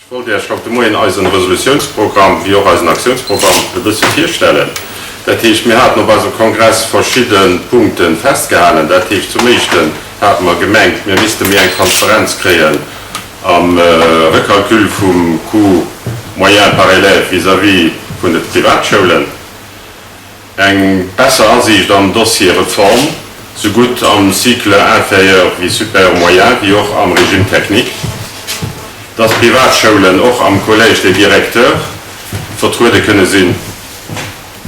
Ech wollt Iech haut de Moien eisen Resolutiounsprogramm wéi och eisen Aktiounsprogramm e bësse virstellen. Dat heescht, mir haten op eisem Kongress verschidde Punkte festgehalen. Dat heescht, zum éischten hate mer gemengt, mir misste méi eng Transparenz kréien am Recalcul vum Coût moyen par élève vis-à-vis vun de Privatschoulen. Eng besser Asiicht am Dossier Reform, sougutt am Cycle inférieur wéi supérieur moyen, wéi och am Régime technique. Dass d'Privatschoulen och am Collège des directeurs vertruede kënne sinn.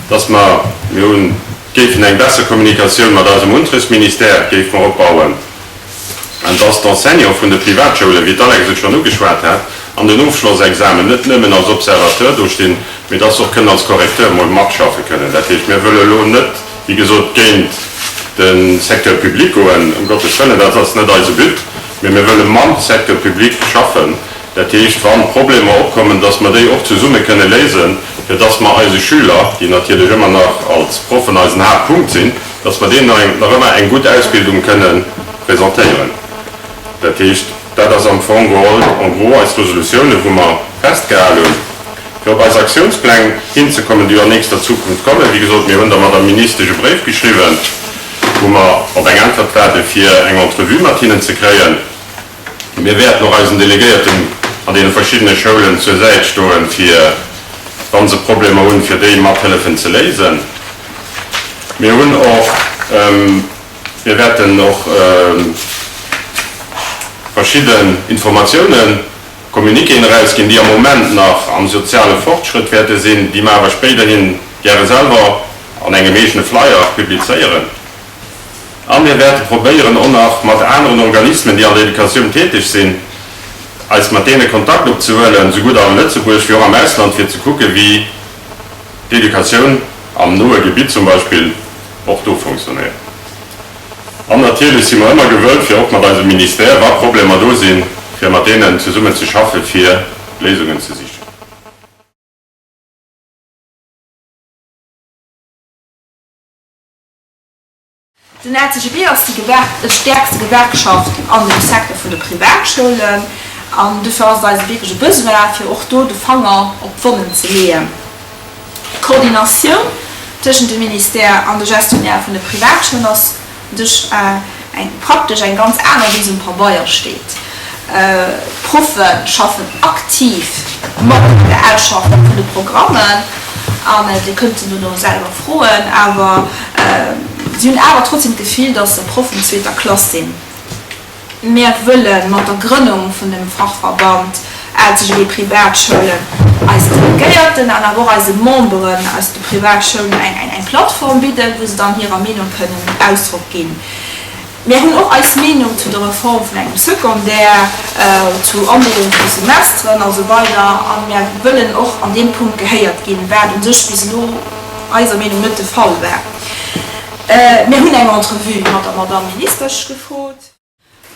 Dass mer, mir hunn, géifen eng besser Kommunikatioun mat eisem Unterrichtsministère géife mer opbauen. An dass d'Enseignants vun de Privatschoulen, wéi d'Alex et schonn ugeschwat hat, an den Ofschlossexamen net nëmmen als Observateur do stinn, mee dass se och kënnen als Correcteur mol matschaffe kënnen. Dat heescht, mir wëlle elo net, wéi gesot, géint de Secteur public goen, ëm Gottes wëllen, dat ass net eise But, mee mir wëlle mam Secteur public schaffen. Dat heescht, wa Problemer opkommen, dass mer déi och zesumme kënne léisen, fir dass mer eise Schüler, déi natierlech ëmmer nach als Proffen eisen Haaptpunkt sinn, dass mer deenen nach ëmmer eng gutt Ausbildung kënne presentéieren. Dat heescht, dat ass am Fong geholl en gros eis Resolutiounen, wou mer festgehal hunn, fir op eis Aktiounspläng hinzekommen, déi an nächster Zukunft kommen. Wéi gesot, mir hunn der Madame Ministesch e Bréif geschriwwen, wou mer op eng Äntwert waarde fir eng Entrevue mat hinnen ze kréien. Mir wäerten och eisen Delegéierten an deene verschiddene Schoulen zur Säit stoen, fir, wa se Problemer hunn, fir déi mat hëllefen ze léisen. Mir hunn och, mir wäerten och verschidden Informatiounen, Communiquéen erausginn, déi am Moment nach am soziale Fortschrëtt wäerte sinn, déi mer awer spéiderhin gäre selwer an engem eegene Flyer publizéieren. A mir wäerte probéieren, och nach mat aneren Organismen, déi an der Educatioun täteg sinn, eis mat deene Kontakt opzehuelen, sougutt a Lëtzebuerg wéi och am Ausland, fir ze kucken, wéi d'Educatioun am noe Gebitt zum Beispill och do fonctionnéiert. An natierlech si mer ëmmer gewëllt, fir och mat eisem Ministère, wa Problemer do sinn, fir mat deenen zesummen ze schaffen, fir Léisungen ze sichen. Den LCGB ass déi stäerkste Gewerkschaft an dem Secteur vun de Privatschoulen an dofir ass et eis wierklech e Besoin, fir och do de Fanger op d'Wonnen ze leeën. D'Koordinatioun tëschent dem Ministère an de Gestionnaire vun de Privatschoulen ass Duerch eng praktesch eng ganz aner wéi se um Pabeier steet. D'Proffe schaffen aktiv mat un der Ausschaffung vun de Programmen an Dir kënnt se dono selwer froen, awer si hunn awer trotzdem d'Gefill, datt se Proffen zweeter Klass sinn. Mir wëlle mat der Grënnung vun dem Fachverband LCGB Privatschoulen eisen Delegéierten an awer och eise Memberen aus de Privatschoulen eng Plattform bidden, wou se dann hirer Meenung kënnen Ausdrock ginn. Mir hunn och eis Meenung zu der Reform vun engem Secondaire, zu Andeelung vu Semesteren a sou weider a mir wëllen och an deem Punkt gehéiert ginn, wat u sech bis elo eiser Meenung net de Fall war. Mir hunn eng Entrevue mat der Madamm Ministesch gefrot.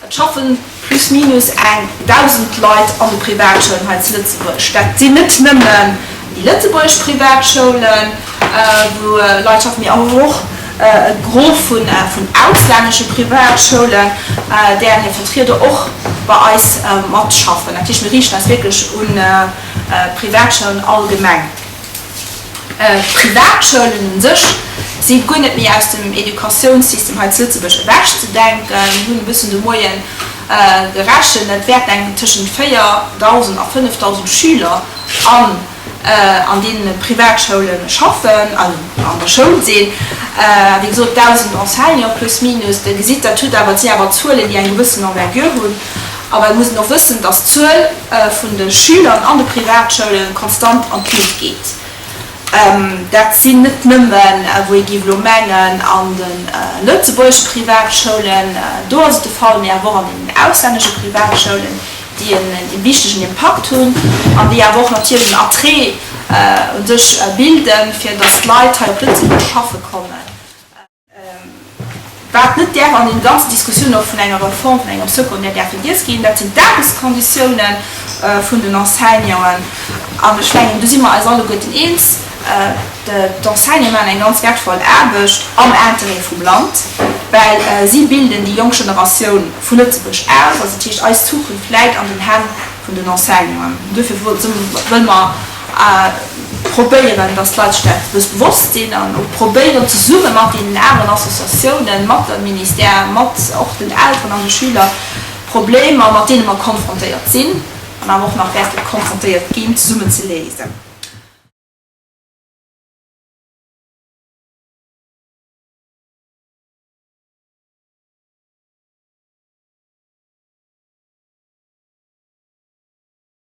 Et schaffen plus minus eng 1.000 Leit an de Privatschoulen hei zu Lëtzebuerg. Dat sinn net nëmmen déi lëtzebuergesch Privatschoulen, wou Leit schaffen, mee awer och e Gros vun auslännesche Privatschoulen, dären hir Vertrieder och bei eis matschaffen. Dat heescht, mir riichten eis wierklech un d'Privatschoulen allgemeng. D'Privatschoulen un sech si guer net méi aus dem Educatiounssystem hei zu Lëtzebuerg ewechzedenken. Mir hunn e bëssen de Moie gerechent, et wäerten eng tëschent 4.000 a 5.000 Schüler an an deene Privatschoule schaffen, an der Schoul sinn. Wéi gesot, 1.000 Enseignants plus minus. Dir gesitt, dat huet awer, dat sinn awer Zuelen, déi eng gewëssen Envergure hunn. Awer et muss een och wëssen, dass d'Zuel vun de Schüler an de Privatschoule konstant an d'Lut geet. Dat sinn net nëmmen, wou ee géif elo mengen, an de lëtzebuergesche Privatschoulen, do ass et de Fall, mee awer och an deenen auslännesche Privatschoulen, déi e wichtegen Impakt hunn an déi awer och natierlech en Attrait u sech bilden, fir dass d'Leit hei op Lëtzebuerg schaffe kommen. Wat net däerf an deene ganzen Diskussiounen och vun enger Reform vun engem Secondaire däerf vergiess ginn, dat sinn d'Aarbechtskonditiounen vun den Enseignanten. An ech mengen, do si mer eis alleguerten eens, D'Enseignante maachen eng ganz wäertvoll Aarbecht am Interêt vum Land, well si bilden déi jonk Generatioun vu Lëtzebuerg aus. Also dat heescht, eis Zukunft läit an den Hänn. vun den Enseignanten. Duerfir wëlle mer probéieren, dass d'Leit sech dat bewosst sinn an och probéieren, zesumme mat deenen aneren Associatiounen, mat dem Ministère, mat och den Elteren an de Schüler, d'Problemer, mat deene mer konfrontéiert sinn an awer och nach wäerte konfrontéiert ginn, zesummen ze léisen.